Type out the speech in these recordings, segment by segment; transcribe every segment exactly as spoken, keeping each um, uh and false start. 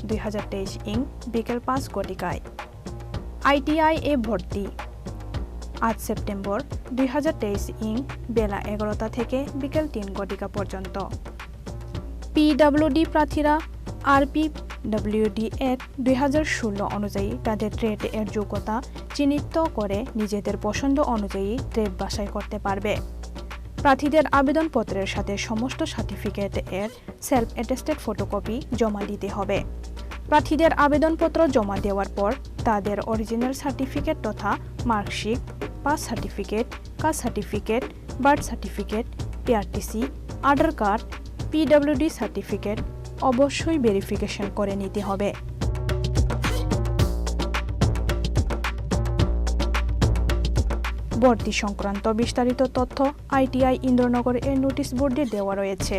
দুই হাজার তেইশ ইং বিকেল পাঁচ ঘটিকায়। আইটিআই এ ভর্তি আট সেপ্টেম্বর দুই হাজার তেইশ ইং বেলা এগারোটা থেকে বিকেল তিন ঘটিকা পর্যন্ত। পিডব্লিউডি প্রার্থীরা আরপিডব্লিউডি অ্যাক্ট দুই হাজার ষোলো অনুযায়ী তাদের ট্রেড এর যোগ্যতা চিহ্নিত করে নিজেদের পছন্দ অনুযায়ী ট্রেড বাছাই করতে পারবে। প্রার্থীদের আবেদনপত্রের সাথে সমস্ত সার্টিফিকেট এর সেলফ অ্যাটেস্টেড ফটোকপি জমা দিতে হবে। প্রার্থীদের আবেদনপত্র জমা দেওয়ার পর তাদের অরিজিনাল সার্টিফিকেট তথা marksheet, pass certificate, caste certificate, birth certificate, PRTC, Aadhaar card, PWD certificate অবশ্যই ভেরিফিকেশন করে নিতে হবে। ভর্তি সংক্রান্ত বিস্তারিত তথ্য আইটিআই ইন্দ্রনগর এর নোটিশ বোর্ডে দেওয়া রয়েছে।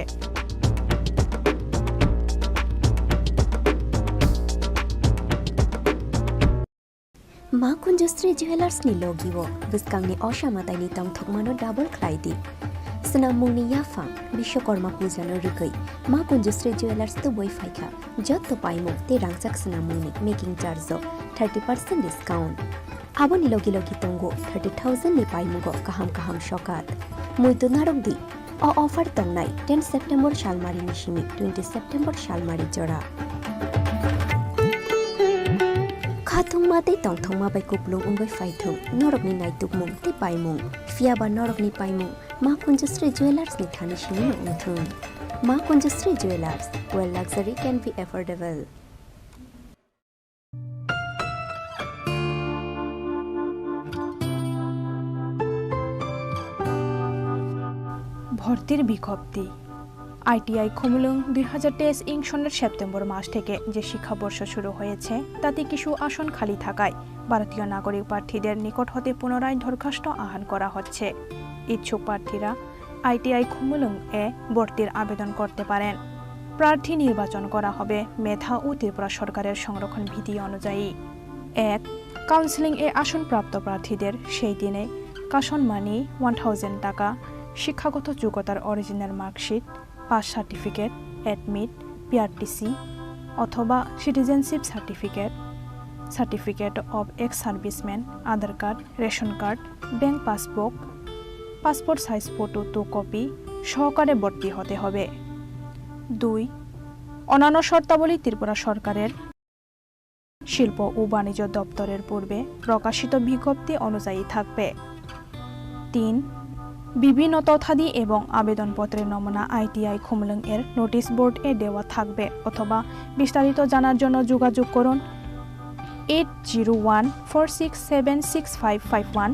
Ma Kunjusri Jewelers ni logi o bwskangni osa mataini tongthokmano double khlai di. Swnammungni yaphang Bishwakarma puja no rwgwi Ma Kunjusri Jewelers tubui phaikha. Jotto paimung tei rangchak swnammungni making charge o thirty percent discount. Aboni logi logi tongo thirty thousand ni paimungo kaham kaham sokat. Muitu narwk di, o offer tongnai ten September salmari ni simi twenty September salmari jora. Khathungma tei tongthokma bai kupulung wngwi phaithung norokni naitukmung tei paimung. Phiyaba norokni paimung Ma Kunjusri Jewelers ni thani simi no wngthung. Ma Kunjusri Jewelers, where luxury can be affordable. ভর্তির বিজ্ঞপ্তি। আইটিআই খুমুলুং দুই হাজার তেইশ ইং সনের সেপ্টেম্বর মাস থেকে যে শিক্ষাবর্ষ শুরু হয়েছে, তাতে কিছু আসন খালি থাকায় ভারতীয় নাগরিক প্রার্থীদের নিকট হতে পুনরায় দরখাস্ত আহ্বান করা হচ্ছে। ইচ্ছুক প্রার্থীরা আইটিআই খুমুলুং এ ভর্তির আবেদন করতে পারেন। প্রার্থী নির্বাচন করা হবে মেধা ও ত্রিপুরা সরকারের সংরক্ষণ বিধি অনুযায়ী। এক, কাউন্সেলিং এ আসনপ্রাপ্ত প্রার্থীদের সেই দিনে কাশন মানি ওয়ান থাউজেন্ড টাকা, শিক্ষাগত যোগ্যতার original marksheet, pass certificate, admit, PRTC অথবা citizenship certificate, certificate of ex serviceman, Aadhaar card, ration card, bank passbook, passport size photo two copy সহকারে ভর্তি হতে হবে। দুই, অন্যান্য শর্তাবলী ত্রিপুরা সরকারের শিল্প ও বাণিজ্য দপ্তরের পূর্বে প্রকাশিত বিজ্ঞপ্তি অনুযায়ী থাকবে। তিন, বিভিন্ন তথ্যাদি এবং আবেদনপত্রের নমুনা আইটিআই খুমলুং এর নোটিশ বোর্ড এ দেওয়া থাকবে অথবা বিস্তারিত জানার জন্য যোগাযোগ করুন eight zero one four six seven six five five one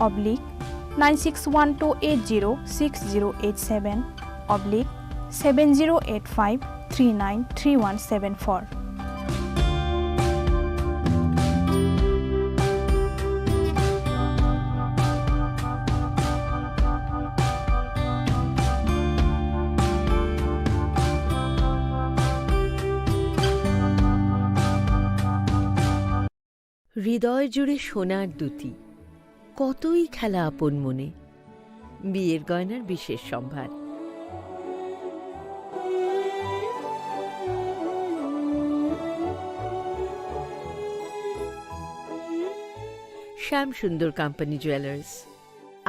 oblique nine six one two eight zero six zero eight seven oblique seven zero eight five three nine three one seven four. হৃদয় জুড়ে সোনার দুতি, কতই খেলা আপন মনে। বিয়ের গয়নার বিশেষ সম্ভার। শ্যাম সুন্দর company jewellers,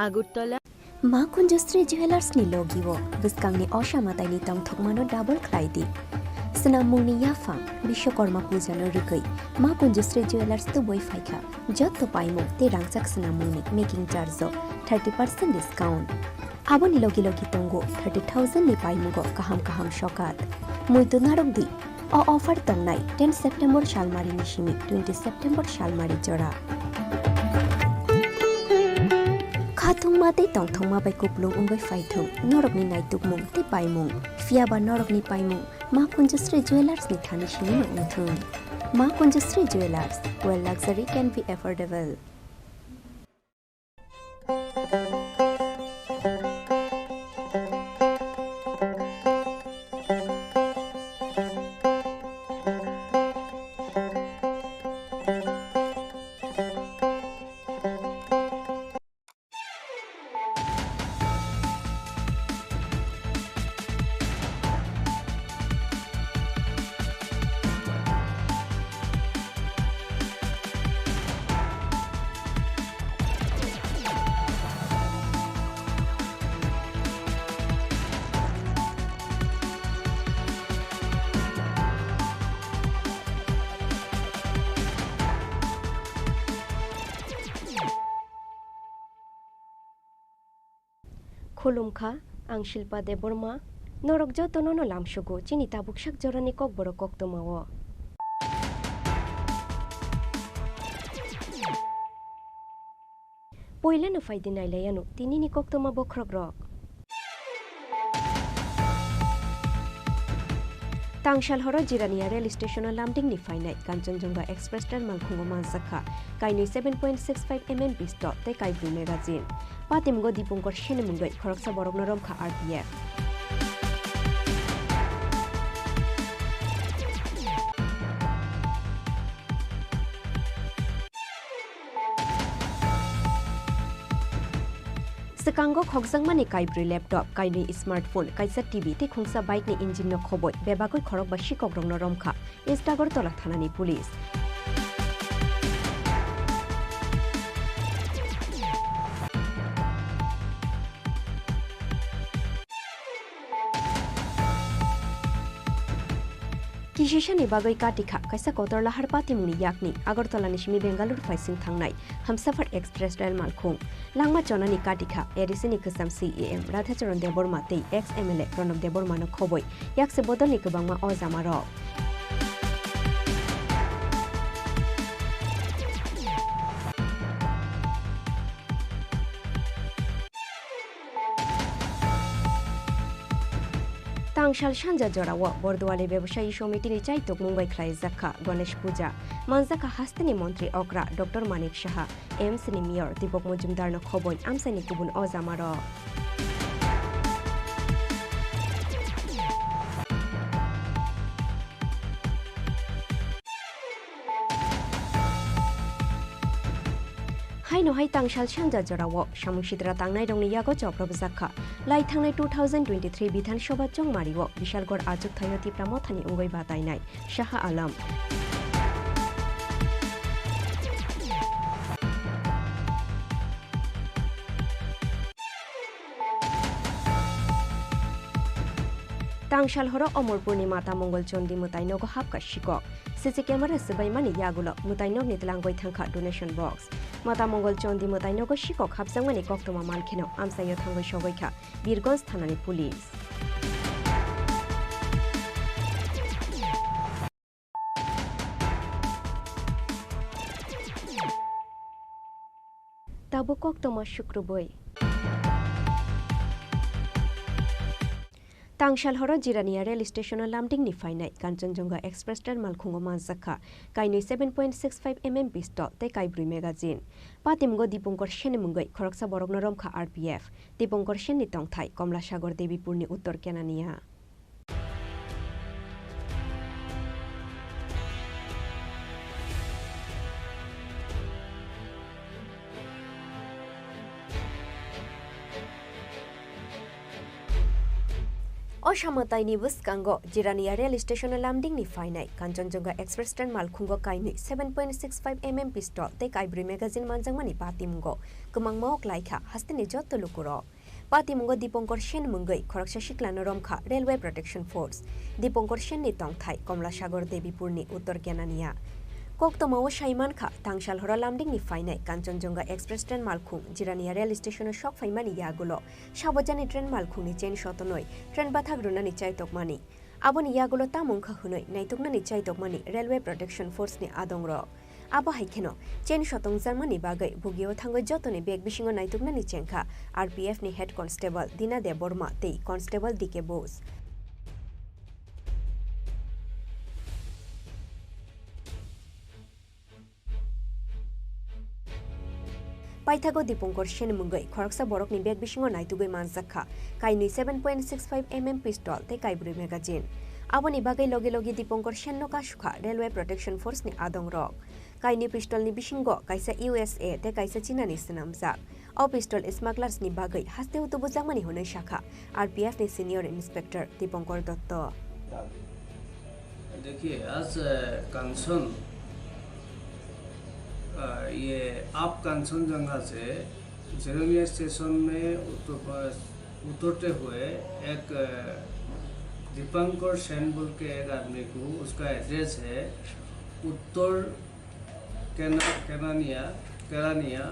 Agartala. Ma Kunjusri Jewelers ni logi o bwskangni osa mataini tongthokmano double khlai di. Swnammungni yaphang Bishwakarma puja no rwgwi Ma Kunjusri Jewelers tubui phaikha. Jotto paimung tei rangchak swnammungni making charge o thirty percent discount. Aboni logi logi tongo thirty thousand ni paimungo kaham kaham sokat. Muitu narwk di, o offer tongnai ten September salmari ni simi twenty September salmari jora. Khathungma tei tongthokma bai kupulung wngwi phaithung norokni naitukmung tei paimung. Phiyaba norokni paimung Ma Kunjusri Jewelers ni thani simi no wngthung. Ma Kunjusri Jewelers, where luxury can be affordable. Khulumkha, ang Shilpa Debbarma. Norok jotono no lamsugo chini tabuk sak jorani kokborok koktwmao. Poilano phaidi nailaiano tinini koktwma bokhorokrok. Tangsal horo Jirania rail station-o Lumding-ni phainai Kanchanjunga Express train malkhungo manjakha kainwi seven point six five M M pistol tei kaibrwi magazine. Patimungo Dipankar Sen-ni mungwi khoroksa borokno romkha R P F. Swkango khokjakmani kaibrwi laptop, kainwi smartphone, kaisa T V tei khungsa bike-ni engine-no khoboi bebagwi khorokba sikokrokno romkha East Agartala thanani police. Kisisani bagwi katikha kaisa kotor lahar patimungni yakni Agartala ni simi Bengaluru phaising thangnai Hamsafar Express rail malkhung. Langma chonani katikha A D C ni kwcham C E M Radhacharan Debbarma tei ex M L A Pranab Debbarma no khoboi yakse bodolni kwbangma o jamarok. Tangsal sanja jorao Borduali Bebosayi Somitini chaitokmung bai khlaijak kha Ganesh Puja. Manjak kha hasteni montri okra Doctor Manik Saha, M C ni mayor Deepak Majumdar no khoboi amchaini kubun o jamarok. Haino hai tangsal sanja jorao samung sitra tangnairokni yago chopra bwjakha. Lai thangnai two thousand twenty-three Bidhan Sabha chongmario Bishalgarh achuk thaio Tipra Mothani wngwi batainai Shaha Alam. Tangsal horo Omorpurni Mata Mongol Chondi mwtai nogo hapkha sikok. C C camera swbaimani yagulo mwtai nokni tlangwi thangkha donation box. Mata Mongol Chondi mwtai nogo sikok hapjakmani koktwma mankheno amchaio thangwi sogwi kha Birgonj thanani police. Tabuk koktwma sukrubwi. Tangsal horo Jirania rail station-o Lumding-ni phainai Kanchanjunga Express train malkhungo manjakha kainwi seven point six five M M pistol tei kaibrwi magazine. Patimgo Dipankar Sen-ni mungwi khoroksa borokno romkha R P F. Dipankar Sen-ni tongthai Komla Sagar Debipurni Uttor Kenania. O samataini bwskango Jirania rail station-o Lumding-ni phainai Kanchanjunga Express train malkhungo kainwi seven point six five M M pistol tei kaibrwi magazine manjakmani patimungo kwmangma o klaikha hasteni joto lukurok. Patimungo Dipankar Sen mungwi khoroksa siklano romkha Railway Protection Force. Dipankar Sen-ni tongthai Komla Sagar Debipurni Uttor Kenania. Koktwmao saimankha, tangsal horo Lumding-ni phainai Kanchanjunga Express train malkhung Jirania rail station-o sok phaimani yagulo sabojani train malkhungni chain sotonwi train bathak rwnani chaitokmani. Aboni yagulo tamo wngkha hwnwi naituknani chaitokmani Railway Protection Force-ni adongrok. Abo hai kheno, chain sotongjakmani bagwi bugio thangwi jotoni bag bisingo naituknani chengkha R P F-ni Head Constable Dina Debbarma tei Constable D K Bose. Paithago Dipankar Sen mungwi khoroksa borokni bag bisingo naitugwi manjakha kainwi seven point six five M M pistol tei kaibrwi magazine. Aboni bagwi logi logi Dipankar Sen no kasukha Railway Protection Force ni adongrok. Kainwi pistol ni bisingo kaisa U S A tei kaisa China ni swnamjak. O pistol smugglers ni bagwi hasteo tubujakmani hwnwi sakha R P F ni Senior Inspector Dipankar Dotto. देखिए, आज, अ, कंचन, अ, ये आप कंचनजंगा से जिरोनिया स्टेशन में उतर-, अ, उतरते हुए एक, अ, दीपंकर सेन बोल के एक आदमी को, उसका एड्रेस है उत्तर केना-, केनानिया, केरानिया,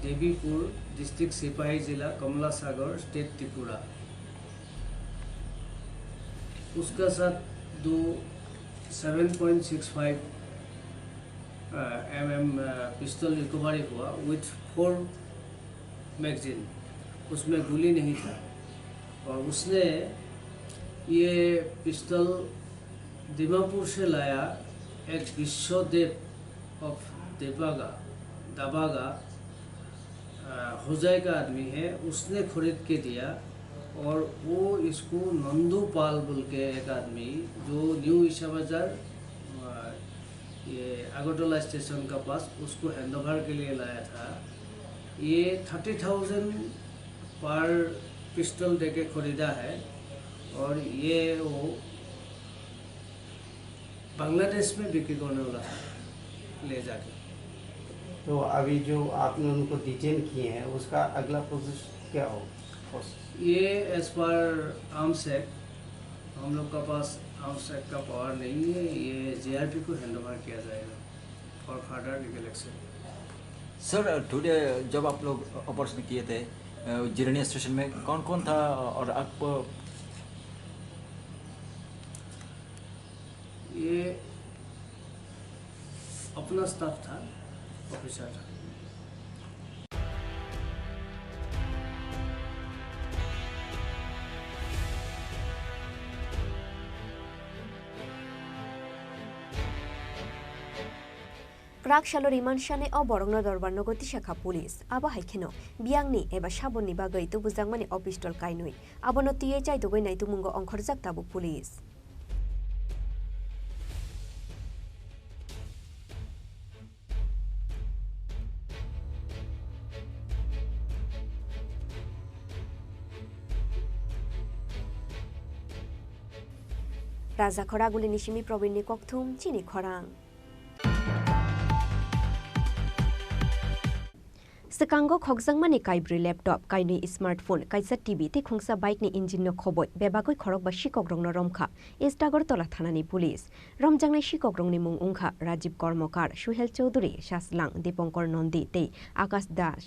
देवीपुर, डिस्ट्रिक्ट सिपाही जिला, कमला सागर, स्टेट त्रिपुरा। उसका साथ दो seven point six five MM पिस्तौल रिकवरी हुआ विथ फोर मैगजीन, उसमें गोली नहीं था। और उसने ये पिस्तौल दीमापुर से लाया, एक विश्वदेव ऑफ देबागा, दबागा, अ, होजाई का आदमी है, उसने खरीद के दिया। और वो इसको नंदू पाल बोल के एक आदमी जो न्यू ईसा बाजार, अ, ये अगरतला स्टेशन का पास, उसको हैंडओवर के लिए लाया था। ये थर्टी थाउजेंड पर पिस्टल देके खरीदा है और ये वो बांग्लादेश में बिक्री करने वाला था, ले जाके। तो अभी जो आपने उनको डिटेन किए हैं, उसका अगला प्रोसेस क्या हो? ये एज पर आर्म्स एक्ट, हम लोग का पास आर्म्स एक्ट का पावर नहीं है, ये जीआरपी को हैंडओवर किया जाएगा for further legal action. Sir, today जब आप लोग ऑपरेशन किए थे, अ, जिरानी स्टेशन में कौन कौन था और आप ये अपना स्टाफ था, officer. Kwrak salo riman sanai o borokno dorbar nogo tisa kha police. Abo hai kheno biyangni eba sabonni bagwi tubujakmani o pistol kainwi. Abono twiwi chaitugwi naitumungo ongkhorjak tabuk police. Rajakhor Agulini simi Probinni kokthum chini khorang. Swkango khokjakmani kaibrwi laptop, kainwi smartphone, kaisa T V tei khungsa bike ni engine no khoboi bebagwi khorokba sikokrokno romkha East Agartala thanani police. Romjaknai sikokrokni mung wngkha Rajiv Kormokar, Suhel Chowdhury, Saslang, Dipankar Nandi tei Akash Das.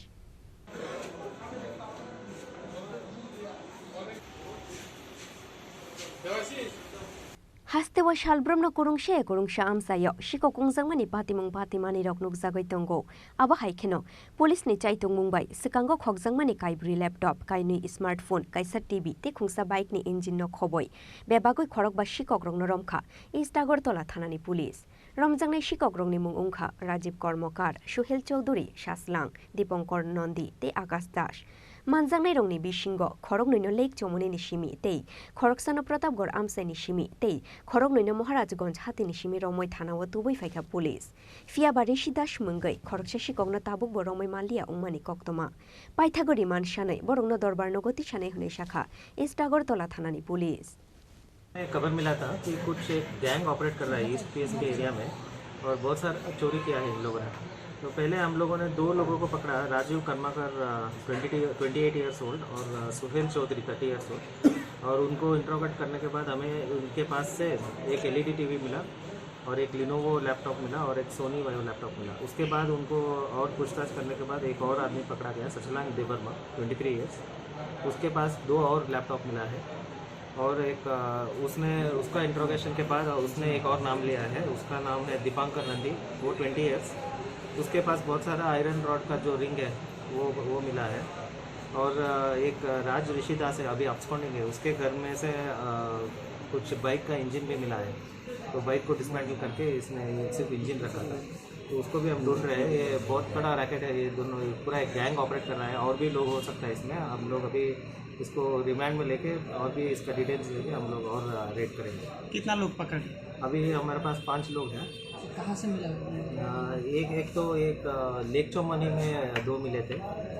Hasteo salbrumno kurungse kurungsa amchaio sikok wngjakmani patimung patimanirok nukjagwi tongo. Abo hai kheno, police ni chaitungmung bai swkango khokjakmani kaibrwi laptop, kainwi smartphone, kaisa T V tei khungsa bike ni engine no khoboi bebagwi khorokba sikokrokno romkha East Agartala thanani police. Romjaknai sikokrokni mung wngkha Rajiv Kormokar, Suhel Chowdhury, Saslang, Dipankar Nandi tei Akash Das. Manjaknairokni bisingo khoroknwino Lake Chomoni ni simi tei khoroksano Pratapgarh Amchai ni simi tei khoroknwino Maharajganj hati ni simi romwi thanao tubui phaikha police. Phiyaba Rishi Das mungwi khoroksa sikokno tabukbo romwi manliya wngmani koktoma. Paithago riman sanai borokno dorbar nogo tisanai hwnwi sakha East Agartala thanani police. हमें खबर मिला था कि कुछ एक gang operate कर रहा है ईस्ट पीएस के एरिया में और बहुत सारा चोरी किया है इन लोगों ने। तो पहले हम लोगों ने दो लोगों को पकड़ा, Rajiv Karmakar, twenty twenty eight years old, और अ, Suhel Chowdhury, thirty years old. और उनको इंट्रोगेट करने के बाद हमें उनके पास से एक एलईडी टीवी मिला और एक लिनोवो लैपटॉप मिला और एक सोनी वायो लैपटॉप मिला। उसके बाद उनको और पूछताछ करने के बाद एक और आदमी पकड़ा गया, सचलांग देवर्मा, ट्वेंटी थ्री ईयर्स। उसके पास दो और लैपटॉप मिला है। और एक, अ, उसने, उसका इंट्रोगेशन के बाद उसने एक और नाम लिया है, उसका नाम है दीपांकर नंदी, वो ट्वेंटी ईयर्स। उसके पास बहुत सारा आयरन रॉड का जो रिंग है, वो, वो मिला है। और, अ, एक राज ऋषिदास है, अभी अब्सकॉन्डिंग है, उसके घर में से, अ, कुछ बाइक का इंजन भी मिला है। तो बाइक को डिसमेंटल करके इसने सिर्फ इंजन रखा था, तो उसको भी हम ढूंढ रहे हैं। ये बहुत बड़ा रैकेट है, ये दोनों, ये पूरा एक गैंग ऑपरेट कर रहा है। और भी लोग हो सकता है इसमें, हम लोग अभी इसको रिमांड में लेके और भी इसका डिटेल्स लेके हम लोग और, अ, रेड करेंगे। कितना लोग पकड़े? अभी हमारे पास पांच लोग हैं। कहाँ से मिला? अ, एक, एक तो एक, अ, लेक चौमनी में दो मिले थे,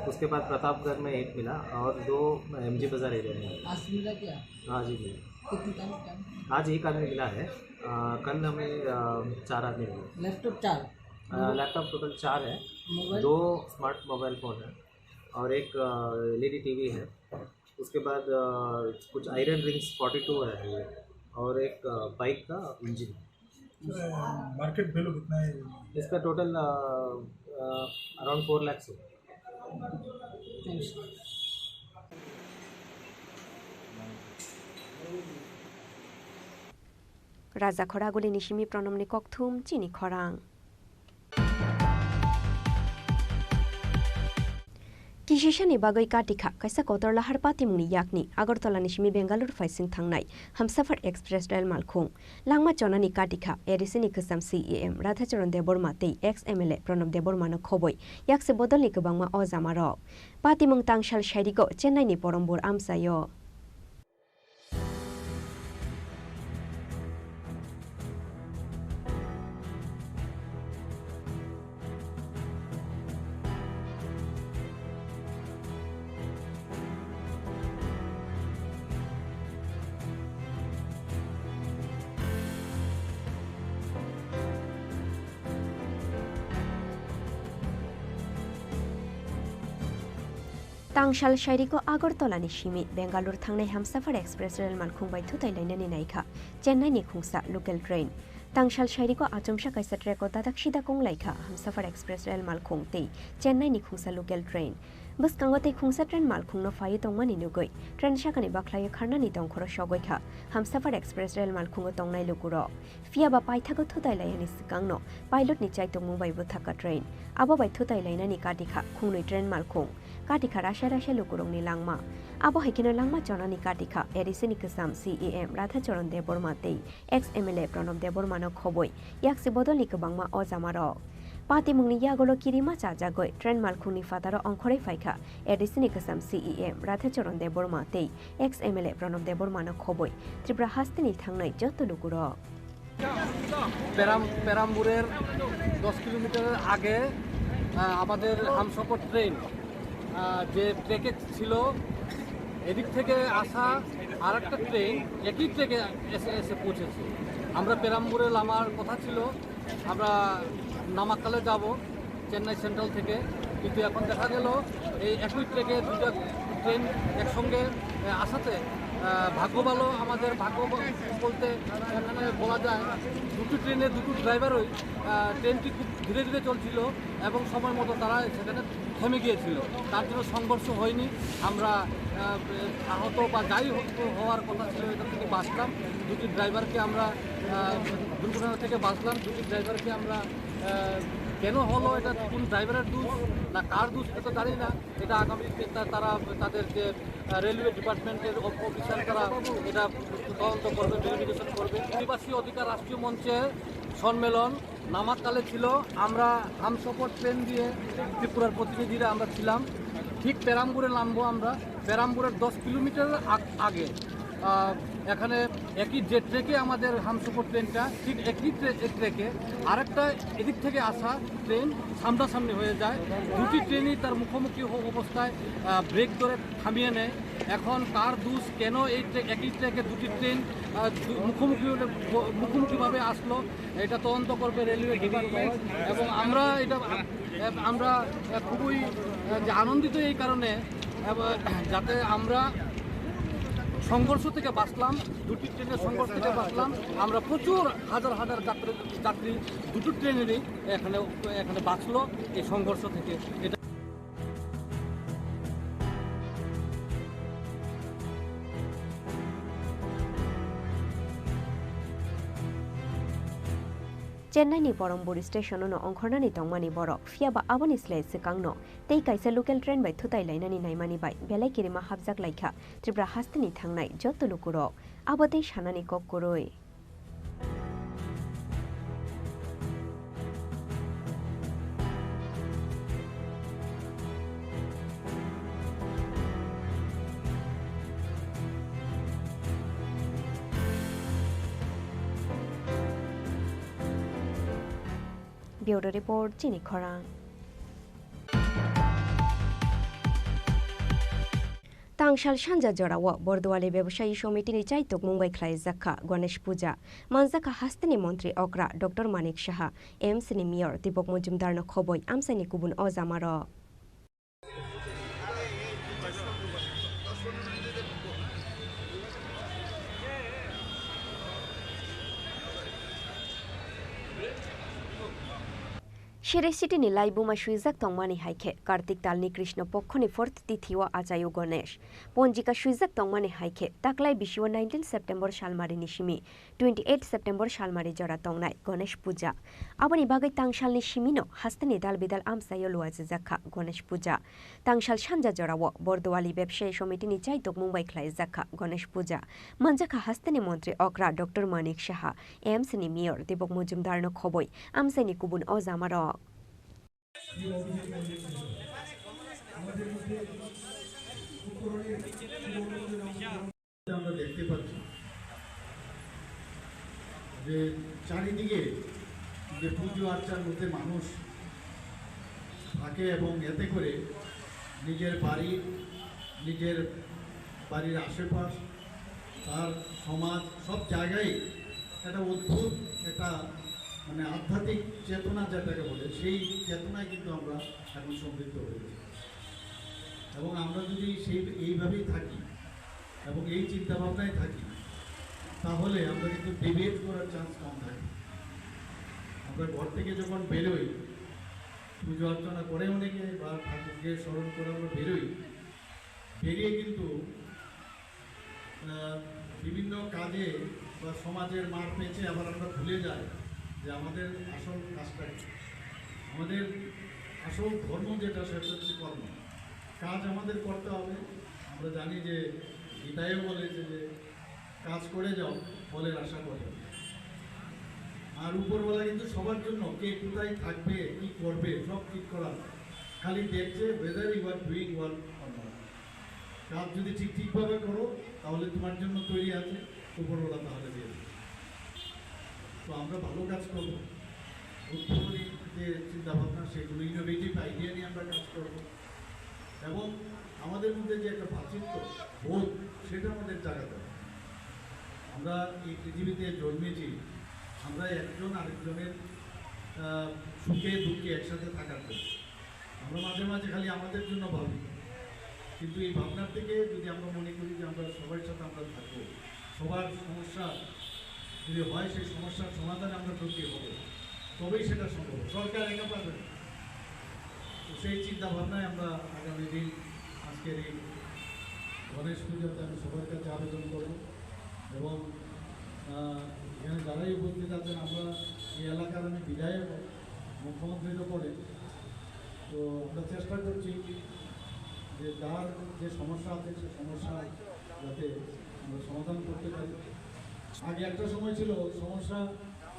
उसके बाद प्रतापगढ़ में एक मिला और दो एमजी बाजार एरिया में। आज मिला क्या? हाँ जी, मिला। कितने टाइम, टाइम? आज एक आदमी मिला है, अ, कल हमें, अ, चार आदमी मिले। लैपटॉप चार? अ, लैपटॉप टोटल चार है, मोबाइल? दो स्मार्ट मोबाइल फ़ोन है और एक, अ, एलईडी टीवी है। उसके बाद, अ, कुछ आयरन रिंग्स फ़ोर्टी टू है और एक, अ, बाइक का इंजन। अ, मार्केट वैल्यू कितना है? इसका टोटल, अ, अ, अराउंड फ़ोर लैक्स होगा। Raja Khoragulini simi Pranamni kokthum chini khorang. Kisisani bagwi katikha kaisa kotor lahar patimungni yakni Agartala ni simi Bengaluru phaising thangnai Hamsafar Express rel malkhung. Langma chonani katikha A D C ni kwcham C E M Radhacharan Debbarma tei ex M L A Pranab Debbarma no khobwi yakse bodolni kwbangma o jamarok. Patimung tangsal sairigo Chennai ni Porambur amchaio. Tangsal sairiko Agartala ni simi Bengaluru thangnai Hamsafar Express rel malkhung bai thutai lainani naikha Chennai ni khungsa local train. Tangsal sairiko achomsa kaisa track o dadak sida kong laikha Hamsafar Express rel malkhung tei Chennai ni khungsa local train. Bwskango tei khungsa train malkhung no phaiwi tongmani nugwi train sakani bakhlai kharnani dongkhoro sogwi kha Hamsafar Express rel malkhungo tongnai lukurok. Phiya ba paithago thutai lainani swkangno pilot ni chaitokmung bai bwthaka train. Abo bai thutai lainani katikha khungnwi train malkhung. Katikha rasa rasa lukurokni langma. Abo hai kheno langma chonani katikha A D C ni kwcham C E M Radhacharan Debbarma tei ex M L A Pranab Debbarma no khobwi yakse bodolni kwbangma o jamarok. Patimungni yagulo kirima chajagwi train malkhungni phataro ongkhorwi phaikha A D C ni kwcham C E M Radhacharan Debbarma tei ex M L A Pranab Debbarma no khobwi Tripura hasteni thangnai joto lukurok. পেরাম পেরামপুরের দশ কিলোমিটারের আগে, আহ, আমাদের হামসফর ট্রেন, আহ, যে ট্র্যাকে ছিল, এদিক থেকে আসা আর একটা ট্রেন একই ট্র্যাকে এসে এসে পৌঁছেছে। আমরা পেরামপুরে নামার কথা ছিল, আমরা নামাক্কালে যাব চেন্নাই সেন্ট্রাল থেকে, কিন্তু এখন দেখা গেল এই একই ট্র্যাকে দুইটা ট্রেন একসঙ্গে, আহ, আসাতে, আহ, ভাগ্য ভালো, আমাদের ভাগ্য ব-, বলতে এখানে বলা যায় দুটো ট্রেনে দুটো ড্রাইভারই, আহ, ট্রেনটি খুব ধীরে ধীরে চলছিল এবং সময় মতো তারা সেখানে থেমে গিয়েছিল, তার জন্য সংঘর্ষ হয়নি। আমরা, আহ, আহত বা যাই হোক হওয়ার কথা ছিল, এটা থেকে বাঁচলাম। দুটি ড্রাইভারকে আমরা, আহ, দুর্ঘটনা থেকে বাঁচলাম। দুটি ড্রাইভারকে আমরা, আহ, কেন হলো, এটা কোন ড্রাইভারের দোষ না কার দোষ, এটা তো জানি না। এটা আগামী তা-, তারা তাদের যে, আহ, রেলওয়ে ডিপার্টমেন্টের অফ-, অফিসার তারা এটা তদন্ত করবে, ভেরিফিকেশন করবে। আদিবাসী অধিকার রাষ্ট্রীয় মঞ্চের সম্মেলন নামাক্কালে ছিল, আমরা হামসফর ট্রেন দিয়ে ত্রিপুরার প্রতিনিধিরা আমরা ছিলাম। ঠিক পেরামপুরে নামবো আমরা, পেরামপুরের দশ কিলোমিটার আগ-, আগে, আহ, এখানে একই যে ট্র্যাকে আমাদের হামসফর ট্রেনটা, ঠিক একই ট্রে-, ট্র্যাকে আরেকটা এদিক থেকে আসা ট্রেন সামনাসামনি হয়ে যায়। দুটি ট্রেনই তার মুখোমুখি অ-, অবস্থায়, আহ, ব্রেক ধরে থামিয়ে নেয়। এখন কার দোষ, কেন এই ট্রে-, একই ট্র্যাকে দুটি ট্রেন, আহ, দু-, মুখোমুখি হলে, ব-, মুখোমুখিভাবে আসলো, এটা তদন্ত করবে রেলওয়ে ডিপার্টমেন্ট। এবং আমরা এটা, আহ, আমরা, আহ, খুবই, আহ, যে আনন্দিত এই কারণে, এবং যাতে আমরা সংঘর্ষ থেকে বাঁচলাম, দুটি ট্রেনের সংঘর্ষ থেকে বাঁচলাম। আমরা প্রচুর হাজার হাজার যাত্রী, যাত্রী দুটো ট্রেনেরই এখানে, এখানে বাঁচলো এই সংঘর্ষ থেকে। এটা Chennai ni Porambur station-o no ongkhornani tongmani borok, phiya ba aboni slai swkangno tei kaisa local train bai thutai lainani naimani bai belai kirima hapjak laikha Tripura hasteni thangnai joto lukurok. Abo tei sanani kok kwrwi. Bureau Report, Chini Khorang. Tangsal sanja jorao Borduali Bebosayi Somitini chaitukmung bai khlaijak kha Ganesh Puja. Manjak kha hasteni montri okra Doctor Manik Saha, M C ni mayor Deepak Majumdar no khoboi amchaini kubun o jamarok. Sere sitini laibuma swijak tongmani hai khe Kartik talni Krishna pokhoni fourth tithio achaio Ganesh. Ponjika swijak tongmani hai khe taklai bisio nineteen September salmarini simi twenty eight September salmari jora tongnai Ganesh Puja. Aboni bagwi tangsalni simino hasteni dal bidal amchaio luachijakha Ganesh Puja. Tangsal sanja jorao Bordowali Bebsayi Somitini chai tokmung bai khlaijakha Ganesh Puja. Manjakha hasteni montri okra Doctor Manik Saha, A M C ni mayor Dipok Mojumdarno khoboi amchaini kubun ojamarok. আমরা দেখতে পাচ্ছি যে চারিদিকে যে পুজো আর্চার মধ্যে মানুষ থাকে এবং এতে করে নিজের বাড়ি, নিজের বাড়ির আশেপাশ, তার সমাজ, সব জায়গায় একটা অদ্ভুত একটা মানে আধ্যাত্মিক চেতনা যেটাকে বলে, সেই চেতনায় কিন্তু আমরা এখন সমৃদ্ধ হয়েছি। এবং আমরা যদি সেই, এইভাবেই থাকি এবং এই চিন্তাভাবনায় থাকি, তাহলে আমরা কিন্তু ডিবেট করার চান্স কম থাকে। আমরা ঘর থেকে যখন বেরোই, পুজো অর্চনা করে অনেকে বা ঠাকুরকে স্মরণ করে আমরা বেরোই, বেরিয়ে কিন্তু আহ, বিভিন্ন কাজে বা সমাজের মার পেঁচে আবার আমরা ভুলে যাই যে আমাদের আসল কাজটা কি। আমাদের আসল ধর্ম যেটা, সেটা হচ্ছে কর্ম। কাজ আমাদের করতে হবে। আমরা জানি যে গীতায়ও বলেছে যে কাজ করে যাও, ফলের আশা করে। আর উপরওয়ালা কিন্তু সবার জন্য কে কোথায় থাকবে, কি করবে, সব ঠিক করা আছে। খালি দেখছে whether you are doing work or not। কাজ যদি ঠিক ঠিকভাবে করো, তাহলে তোমার জন্য তৈরি আছে, উপরওয়ালা তাহলে দিয়ে দেবে। তো আমরা ভালো কাজ করবো, উদ্ভাবনী যে চিন্তাভাবনা, সেগুলো, ইনোভেটিভ আইডিয়া নিয়ে আমরা কাজ করবো। এবং আমাদের মধ্যে যে একটা ভ্রাতৃত্ব বোধ, সেটা আমাদের জাগাতে হবে। আমরা এই পৃথিবীতে জন্মেছি, আমরা একজন আরেকজনের আহ, সুখে দুঃখে একসাথে থাকার জন্য। আমরা মাঝে মাঝে খালি আমাদের জন্য ভাবি, কিন্তু এই ভাবনার থেকে যদি আমরা মনে করি যে আমরা সবার সাথে আমরা থাকবো, সবার সমস্যা যদি হয়, সেই সমস্যার সমাধানে আমরা ব্রতী হব, তবেই সেটা সম্ভব। সরকার একা পারবে না। তো সেই চিন্তা ভাবনায় আমরা আগামী দিন আজকের এই গণেশ পুজোতে আমি সবার কাছে আবেদন করব এবং, আহ, এখানে যারাই উপস্থিত আছেন, আমরা এই এলাকার আমি বিধায়ক, মুখ্যমন্ত্রী তো পরে, তো আমরা চেষ্টা করছি যে যার যে সমস্যা আছে, সে সমস্যা যাতে আমরা সমাধান করতে পারি। আগে একটা সময় ছিল সমস্যা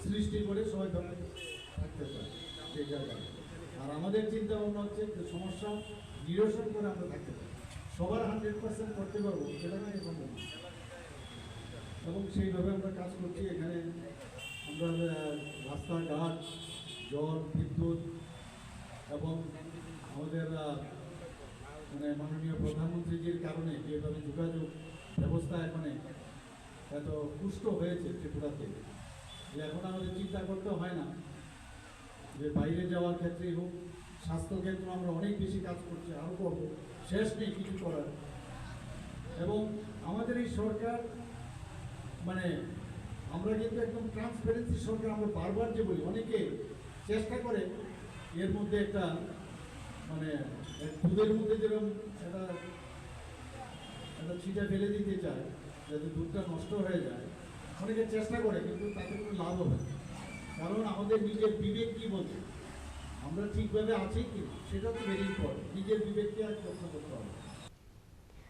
সৃষ্টি করে সবাই ধরে থাকতে চায় যে জায়গায়। আর আমাদের চিন্তা ভাবনা হচ্ছে যে সমস্যা নিরসন করে আমরা থাকতে পারি। সবার হান্ড্রেড পার্সেন্ট করতে পারবো, সেটা কিন্তু সম্ভব না। এবং সেইভাবে আমরা কাজ করছি। এখানে আমরা, আহ, রাস্তাঘাট, জল, বিদ্যুৎ এবং আমাদের, আহ, মানে মাননীয় প্রধানমন্ত্রীজির কারণে যেভাবে যোগাযোগ ব্যবস্থা এখানে এত পুষ্ট হয়েছে ত্রিপুরাতে, যে এখন আমাদের চিন্তা করতে হয় না যে বাইরে যাওয়ার ক্ষেত্রেই হোক, স্বাস্থ্য ক্ষেত্রে আমরা অনেক বেশি কাজ করছি, আরও করবো, শেষ নেই কিছু করার। এবং আমাদের এই সরকার, মানে, আমরা কিন্তু একদম ট্রান্সপারেন্সি সরকার, আমরা বারবার যে বলি, অনেকে চেষ্টা করে এর মধ্যে একটা, মানে, এক দুধের মধ্যে যেরকম একটা, একটা ছিটা ফেলে দিতে চায়, যাতে দুধটা নষ্ট হয়ে যায়, অনেকে চেষ্টা করে, কিন্তু তাতে কোনো লাভ হবে না। কারণ আমাদের নিজের বিবেক কি বলছে, আমরা ঠিকভাবে আছি কি না, সেটা তো ভেরি ইম্পর্টেন্ট। নিজের বিবেককে আগে রক্ষা করতে হবে।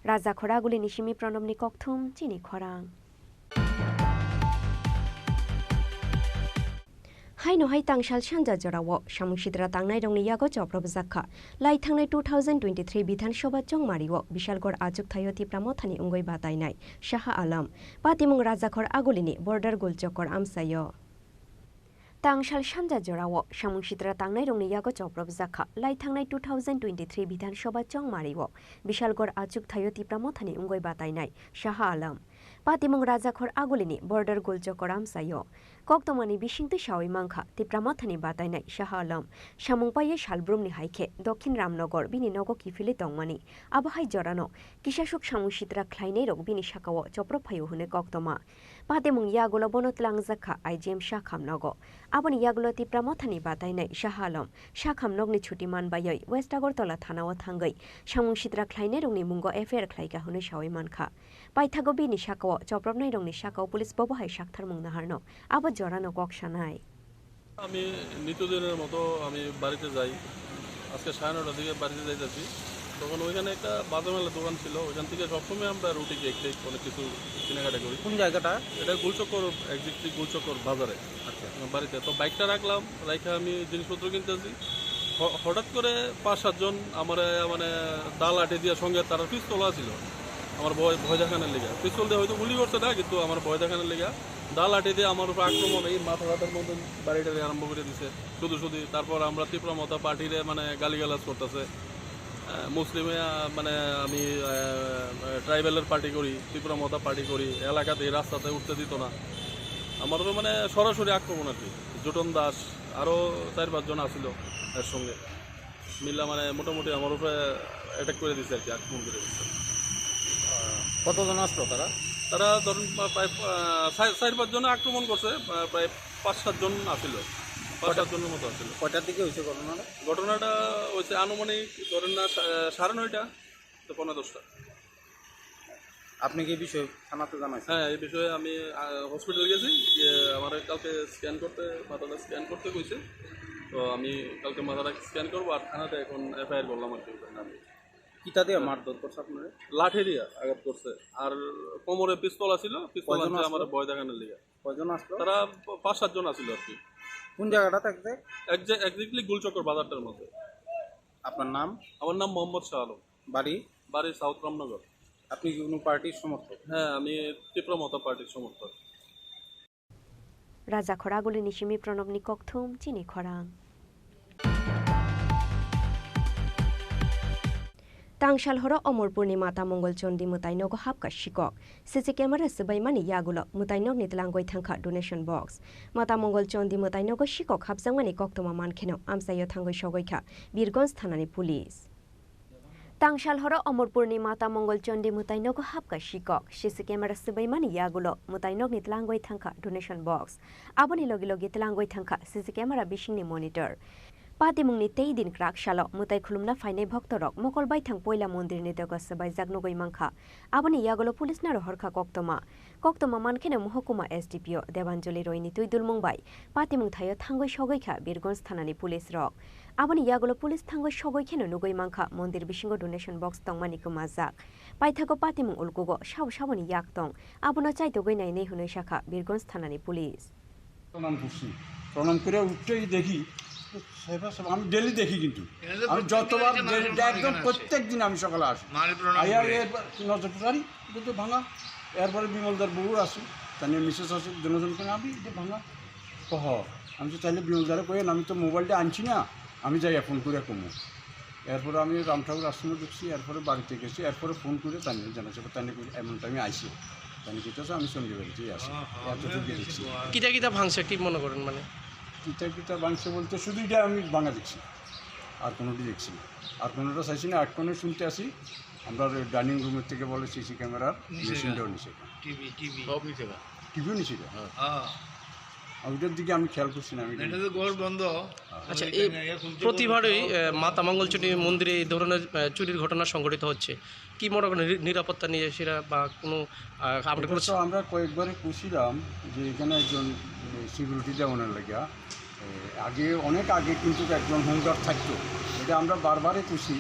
Rajakhor Agulini simi Pranobni kokthum chini khorang. Haino hai tangsal sanja jorao samung sitra tangnairokni yago chop rwbwjakha. Lai thangnai two thousand twenty-three Bidhan Sabha chongmario Bishalgarh achuk thaio Tipra Mothani wngwi batainai Saha Alam. Patimung Rajakhor Agulini border gul chokor amchaio. Tangsal sanja jorao samung sitra tangnairokni yago chop rwbwjakha. Lai thangnai two thousand twenty-three Bidhan Sabha chongmario Bishalgarh achuk thaio Tipra Mothani wngwi batainai Saha Alam. Patimung Rajakhor Agulini border gul chokor amchaio. Koktwmani bisingtwi sawi mankha Tipra Mothani batainai Shaha Alam samung paiwi salbrumni hai khe Dokhin Ramnagar bini nogo kiphilwi tongmani. Abo hai jorano kisasuk samung sitra khlainairok bini sakao chopro phaio hwnwi koktwma. Patimung yagulo bono tlangjak kha I G M Shakham nogo. Aboni yagulo Tipra Mothani batainai Shaha Alam Shakham nokni chuti man baiwi West Agartala thanao thangwi samung sitra khlainairokni mungo F I R khlaikha hwnwi sawi mankha. Paithago bini sakao chopropnairokni sakao police bobo hai saktharmung naharno abo jorano kok sanai. আমি নিত্যদিনের মতো আমি বাড়িতে যাই। আজকে সাড়ে নটার দিকে বাড়িতে যাইতেছি। তখন ওইখানে একটা বাদামের দোকান ছিল, ওইখান থেকে সবসময় আমরা রুটি, কেক টেক অনেক কিছু কেনাকাটা করি। কোন জায়গাটা? এটা গুলচক্কর, exactly গুলচক্কর বাজারে। আচ্ছা। বাড়িতে তো বাইকটা রাখলাম, রাইখা আমি জিনিসপত্র কিনতেছি। হ-, হঠাৎ করে পাঁচ সাতজন আমার, মানে, দা লাঠি দিয়ে, সঙ্গে তারা পিস্তল আছিল। আমার ভয়, ভয় দেখানোর লেগে। পিস্তল দিয়ে হয়তো গুলি করছে না, কিন্তু আমার ভয় দেখানোর লেগে দা লাঠি দিয়ে আমার উপর আক্রমণ, এই মাথা ব্যথার মতন বাড়ি টাড়ি আরম্ভ করে দিছে, শুধু শুধু। তারপর আমরা তীব্র মতা পার্টিরে, মানে, গালিগালাজ করতেছে। আহ, মুসলিমে, আহ, মানে, আমি, আহ, ট্রাইবেলের পার্টি করি, তীব্র মতা পার্টি করি, এলাকাতে এই রাস্তাতে উঠতে দিত না। আমার উপর, মানে, সরাসরি আক্রমণ আর কি। জুটন দাস, আরও চার পাঁচজন আছিল এর সঙ্গে। মিল্লা, মানে, মোটামুটি আমার উপরে অ্যাটাক করে দিছে আর কি, আক্রমণ করে দিছে। আহ, কতজন আসলো তারা? তারা ধরুন প্রা-, প্রায়, আহ, চার, চার পাঁচজনে আক্রমণ করছে, আহ, প্রায় পাঁচ সাতজন আছিল, পাঁচ কয়টা-, সাতজনের মতো আছিল। কয়টার দিকে হয়েছে ঘটনাটা? ঘটনাটা হয়েছে আনুমানিক ধরেন না সা-, সাড়ে নয়টা তো পৌনে দশটা। আপনি কি এই বিষয়ে থানাতে জানাইছেন? হ্যাঁ, এই বিষয়ে আমি, আহ, হসপিটাল গেছি, গিয়ে আমার কালকে স্ক্যান করতে, মাথাটা স্ক্যান করতে কইছে। তো আমি কালকে মাথাটা স্ক্যান করবো আর থানাতে এখন এফআইআর করলাম আর কি ওটার নামে। কিতা দিয়ে মারধর করছে আপনারে? লাঠি দিয়ে আঘাত করছে। আর কোমরে পিস্তল আছিল, পিস্তল কয়জন আনছে আসলো? আমার ভয় দেখানোর লিগে। কয়জন আসলো? তারা প-, পাঁচ সাতজন আছিল আর কি। কোন জায়গাটা থাকতে? একজা-, exactly গুলচক্কর বাজারটার মধ্যে। আপনার নাম? আমার নাম মোহাম্মদ শাহ আলম। বাড়ি? বাড়ি সাউথ রামনগর। আপনি কি কোনো পার্টির সমর্থক? হ্যাঁ, আমি তীব্র মতা পার্টির সমর্থক। Raja Khoragulini simi Pranobni kokthum chini khorang. Tangsal horo Omorpurni Mata Mongol Chondi mwtai nogo hapkha sikok. C C camera swbaimani yagulo mwtai nokni tlangwi thangkha donation box. Mata Mongol Chondi mwtai nogo sikok hapjakmani koktwma mankheno amchaio thangwi sogwi kha Birgonj thanani police. Tangsal horo Omorpurni Mata Mongol Chondi mwtai nogo hapkha sikok. C C camera swbaimani yagulo mwtai nokni tlangwi thangkha donation box. Aboni logi logi tlangwi thangkha C C camera bisingni monitor. Patimungni tei din kwrak salo mwtai khulumna phainai bhoktorok mokol baithang poila mondirni dogo swbaijak nugwi mankha. Aboni yagulo police no rohorkha koktwma. Koktwma mankheno mohokuma S D P O Debanjali Royni twi dulmung bai patimung thaio thangwi sogwi kha Birgonj thanani police rok. Aboni yagulo police thangwi sogwi kheno nugwi mankha mondir bisingo donation box tongmani kwmajak. Paithago patimung ulkugo sabo saboni yak tong, abono chaitogwi nainai hwnwi sakha Birgonj thanani police. প্রণাম করছি। প্রণাম করে উঠতেই দেখি, সাহেব, সাহেব, আমি ডেইলি দেখি কিন্তু। এটা তো আমি যতবার প্রত্যেক দিন ডেইলি, আমার একদম এখানে আসে। প্রত্যেক দিন আমি সকালে আসি। মারি প্রণাম আইয়া করে। এরপর নজর প্রচারি, এটা তো ভাঙা। এরপরে বিমলদার বউ আছে, তার মিসেস আছে, দুজনকে আমি এটা ভাঙা। কহ, আমি তো তাইলে বিমলদারে কই, আমি তো মোবাইলটা আনছি না, আমি যাই ফোন করে কমু। এরপরে আমি রাম ঠাকুর আশ্রমে ঢুকছি, এরপরে বাড়িতে গেছি, এরপরে ফোন করে তাই জানাচ্ছি, তাই এমন টাইমে আইসি, তাই কইতেছে আমি সন্ধ্যে বাড়িতেই আসি। হ্যাঁ, হ্যাঁ, এতটুকু আমিও দেখছি। গেছি। কিতা কিতা ভাঙছে কি মনে করেন মানে? কিতা কিতা ভাঙছে বলতে শুধু এটা আমি ভাঙা দেখছি, আর কোনোটি দেখছি না। আর কোনোটা চাইছি না, এক কোণে শুনতে আসি, আমরা ডাইনিং রুমের থেকে বলে সিসি ক্যামেরার নিষেধাজ্ঞা। মেশিনটাও নিষেধাজ্ঞা। TV, TV. সব নিষেধাজ্ঞা। টিভিও নিষেধাজ্ঞা। হ্যাঁ। হ্যাঁ। আর ওইটার দিকে আমি খেয়াল করছি না, আমি এটা তো ঘর বন্ধ। হ্যাঁ। আচ্ছা, এই প্রতিবারই, আহ, মাতা মঙ্গলচণ্ডী মন্দিরে এই ধরনের, আহ, চুরির ঘটনা সংঘটিত হচ্ছে। কি মনে করেন, নি-, নিরাপত্তা নিয়ে সেটা বা কোনো, আহ, আমরা এটা কোনো তো আমরা কয়েকবারই করছিলাম যে এখানে একজন, এ, সিকিউরিটি দেওয়ানোর লেগা। এ, আগে, অনেক আগে কিন্তু একজন হোমগার্ড থাকতো, এটা আমরা বারবারই করছি।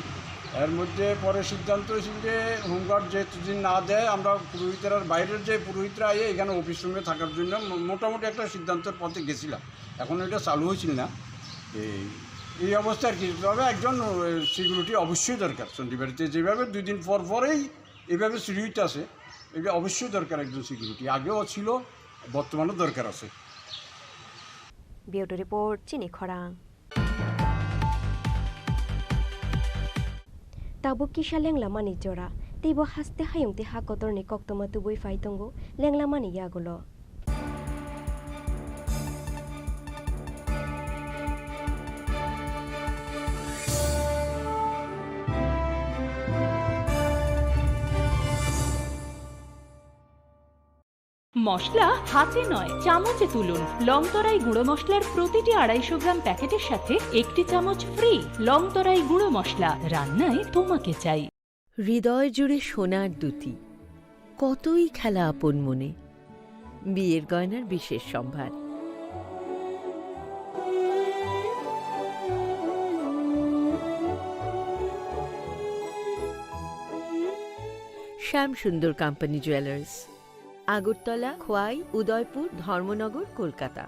এর মধ্যে পরে সিদ্ধান্ত হয়েছিল যে হোমগার্ড যে যদি না দেয়, আমরা পুরোহিতরা, বাইরের যে পুরোহিতরা আইয়ে এখানে অফিস রুমে থাকার জন্য মো-, মোটামুটি একটা সিদ্ধান্তের পথে গেছিলাম। এখন এটা চালু হয়েছিল না। এই, এই অবস্থা আর কি। তবে একজন, এ, সিকিউরিটি অবশ্যই দরকার। চণ্ডীবাড়িতে যেভাবে দুই দিন পর পরেই এভাবে সিকিউরিটি আছে, এটা অবশ্যই দরকার একজন সিকিউরিটি। আগেও ছিল, বর্তমানেও দরকার আছে। Bureau Report, Chini Khorang. Tabuk kisa lenglamani jora, teibo haste hayung tei ha kotorni koktwma tubui phai tongo lenglamani yagulo. মশলা হাতে নয়, চামচে তুলুন। লং তরাই গুঁড়ো মশলার প্রতিটি আড়াইশো গ্রাম প্যাকেটের সাথে একটি চামচ ফ্রি। লং তরাই গুঁড়ো মশলা, রান্নায় তোমাকে চাই। হৃদয় জুড়ে সোনার দ্যুতি, কতই খেলা আপন মনে। বিয়ের গয়নার বিশেষ সম্ভার। শ্যাম সুন্দর কোম্পানি জুয়েলার্স, আগরতলা, খোয়াই, Udaipur, Dharmanagar, Kolkata.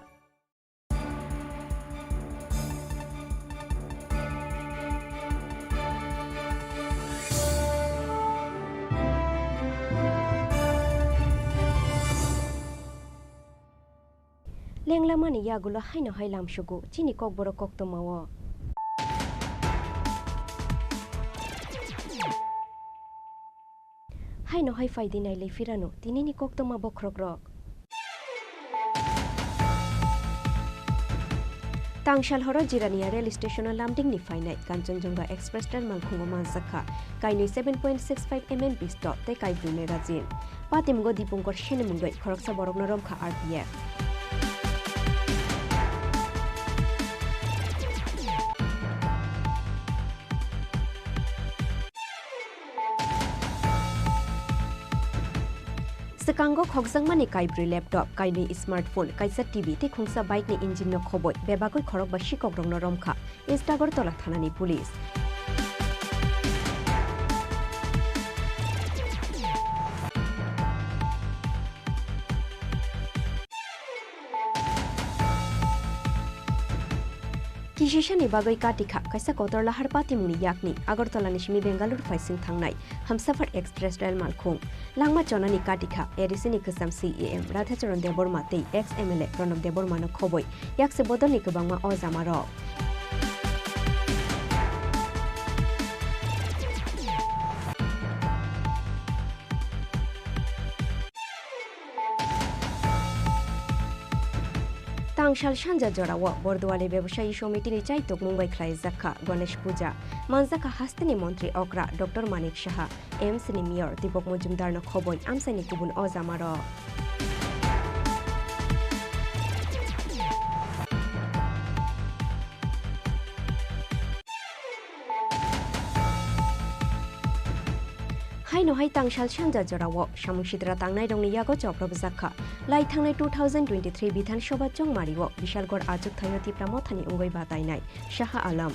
Lenglamani yagulo haino hai lamsugo chini kokborok koktwmao. Haino hai phaidi nailai phirano tinini koktwma bokhorokrok. Tangsal horo Jirania rail station-o lamdingni phainai Kanchanjunga Express rail malkhungo manjakha kainwi seven point six five M M pistol tei kaibrwi magazine. Patimungo Dipankar Seni mungwi khoroksa borokno romkha R P F. Swkango khokjakmani kaibrwi laptop, kainwi smartphone, kaisa T V tei khungsa bike-ni engine-no khoboi bebagwi khorokba sikhok rokno romkha East Agartala thanani police. Kisisani bagwi katikha kaisa kotor lahar patimungni yakni Agartala ni simi Bengaluru phaising thangnai Hamsafar Express rail malkhung. Langma chonani katikha A D C ni kwcham C E M Radhacharan Debbarma tei ex M L A Pranab Debbarma no khoboi yakse bodolni kwbangma o jamarok. Tangsal sanja jorao Borduali Bebosayi Somitini chai tokmung bai khlaijak kha Ganesh Puja. Manjak kha hasteni montri okra Doctor Manik Saha, A M C ni mayor Deepak Majumdar no khoboi amchaini kubun o jamarok. Haino hai tangsal sanja jorao samung sitra tangnairokni yago chok rwbwjak kha. Lai thangnai two thousand twenty-three Bidhan Sabha chongmario Bishalgarh achuk thaio Tipra Mothani wngwi batainai Shah Alam.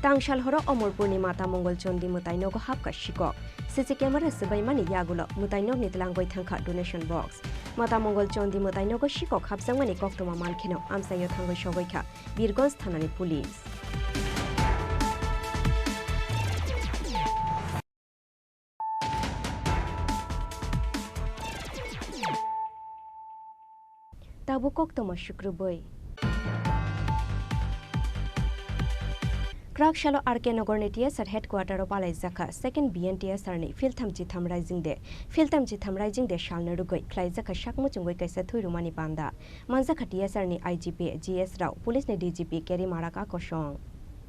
Tangsal horo Omorpurni Mata Mongol Chondi mwtai nogo hapkha sikok. C C camera swbaimani yagulo mwtai nokni tlangwi thangkha donation box. Mata Mongol Chondi mwtai nogo sikok hapjakmani koktwma mankheno amchaio thangwi sogwi kha Birgonj thanani police. Tabuk koktwma sukrubwi. Kwrak salo R K Nogorni T S R headquarter-o palaijakha second B N T S R ni philtham chitham Raising Day. Philtham chitham Raising Day salno rwgwi khlaijakha sak muchungwi kaisa thwi rwmani panda. Manjakha T S R ni I G P, G S rao, police ni D G P Keri Maraka kosong.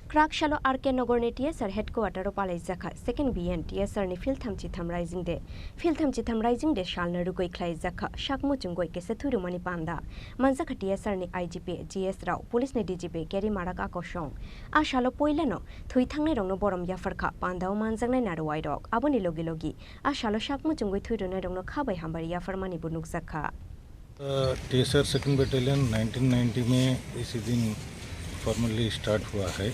Kwrak salo R K Nogorni T S R headquarter-o palaijakha second B N T S R ni philtham chitham Raising Day. Philtham chitham Raising Day salno rwgwi khlaijakha sak muchungwi kaisa thwi rwmani panda. Manjakha T S R ni I G P, G S rao, police ni D G P Keri Maraka kosong. A salo poilano thwi thangnairokno borom yapharkha pandao manjaknai narwuairok. Aboni logi logi a salo sak muchungwi thwi rwnairokno kha bai hambai yapharmani bo nukjakha. अ, TSR second battalion nineteen ninety में इसी दिन formally start हुआ है,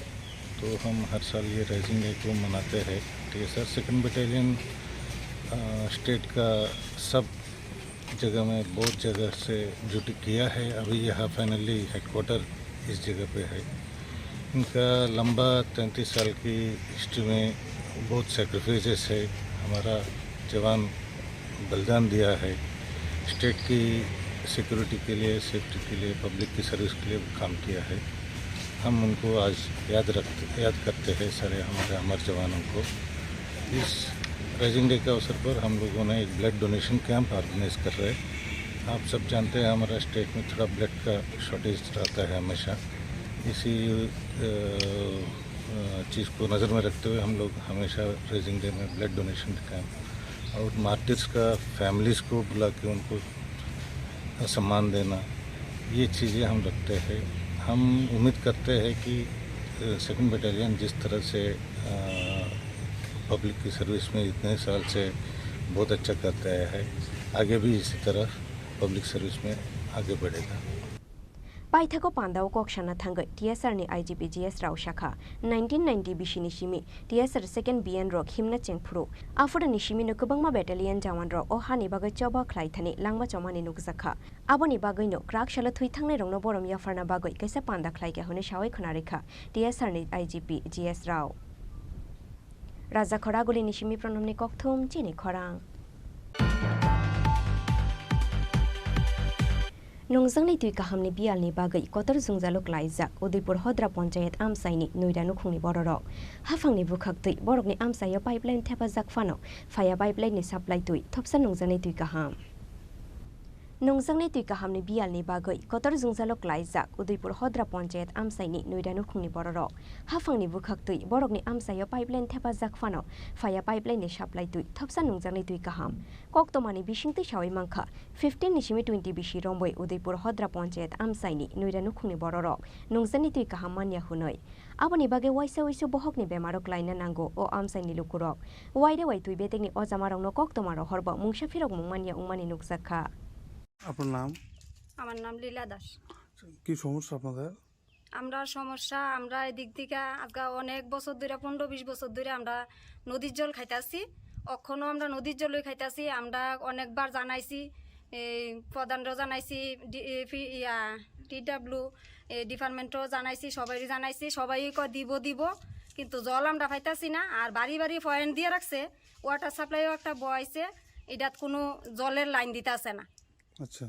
तो हम हर साल ये राइजिंग डे को मनाते हैं। टीएसआर सेकंड बटालियन, अ, स्टेट का सब जगह में, बहुत जगह से ड्यूटी किया है। अभी यहाँ फाइनली हेडक्वार्टर इस जगह पे है। इनका लंबा तैंतीस साल की हिस्ट्री में बहुत सैक्रिफाइसेस है। हमारा जवान बलिदान दिया है, स्टेट की सिक्योरिटी के लिए, सेफ्टी के लिए, पब्लिक की सर्विस के लिए काम किया है। हम उनको आज याद रखते, याद करते हैं सारे हमारे अमर जवानों को। इस राइजिंग डे के अवसर पर हम लोगों ने एक ब्लड डोनेशन कैंप ऑर्गेनाइज कर रहे हैं। आप सब जानते हैं हमारा स्टेट में थोड़ा ब्लड का शॉर्टेज रहता है हमेशा, इसी अ, अ, चीज़ को नज़र में रखते हुए हम लोग हमेशा रेजिंग डे में ब्लड डोनेशन करते हैं और मार्टिर्स का फैमिलीज को बुला के उनको सम्मान देना, ये चीज़ें हम रखते हैं। हम उम्मीद करते हैं कि सेकंड बटालियन जिस तरह से पब्लिक की सर्विस में इतने साल से बहुत अच्छा करते आया है, आगे भी इसी तरह पब्लिक सर्विस में आगे बढ़ेगा। Paithago pandao kok sana thangwi T S R ni I G P G S Rao sakha, nineteen ninety bisini simi T S R second B N rok himna chengphuru. Aphuru ni simi no kwbangma battalion jawan rok o hani bagwi choba khlai thani langma chomani nukjakha. Aboni bagwi no kwrak salo thwi thangnai rokno borom yapharna bagwi kaisa panda khlai kha hwnwi sawi khwna rikha T S R ni I G P G S Rao. Raja Khoraguli ni simi pronomni kokthum chini khorang. Nungjaknai twi kahamni biyalni bagwi kotor jwngjalo klaijak Udaipur Hodra Ponchayat amchaini Noida nukhungni bororok. Haphangni bwkhak twi borokni amchaio pipeline thepajak phano phaiya pipeline ni supply twi thopsa nungjaknai twi kaham. Nungjaknai twi kahamni biyalni bagwi kotor jwngjalo klaijak Udaipur Hodra Ponchayat amchaini Noida nukhungni bororok. Haphangni bwkhak twi borokni amchaio pipeline thepajak phano phaiya pipeline ni supply twi thopsa nungjaknai twi kaham. Koktwmani bisingtwi sawi mankha, fifteen ni simi twenty bisi romwi Udaipur Hodra Ponchayat amchaini Noida nukhungni bororok nungjaknai twi kaham manya hwnwi. Aboni bagwi waisa uisu bohokni bemaro klaina nango o amchaini lukurok. Waire wai twi betekni o jamarokno koktwma rohorbo mungsa phirokmung manya wngmani nukjakha. আপনার নাম? আমার নাম লীলা দাস। কি সমস্যা আপনাদের? আমরা সমস্যা, আমরা এদিক থেকে আজকে অনেক বছর ধরে, পনেরো বিশ বছর ধরে আমরা নদীর জল খাইতাছি। অখনো আমরা নদীর জলই খাইতাছি। আমরা অনেকবার জানাইছি, এই প্রধানরাও জানাইছি, ডি-, এ, ফি-, ইয়া, টি ডাব্লিউ, এ, ডিপার্টমেন্টও জানাইছি, সবাই জানাইছি, সবাই কয় দিব, দিব, কিন্তু জল আমরা পাইতাছি না। আর বাড়ি বাড়ি পয়েন্ট দিয়ে রাখছে, ওয়াটার সাপ্লাইও একটা বওয়াইছে, এটাত কোনো জলের লাইন দিতে আছে না। আচ্ছা।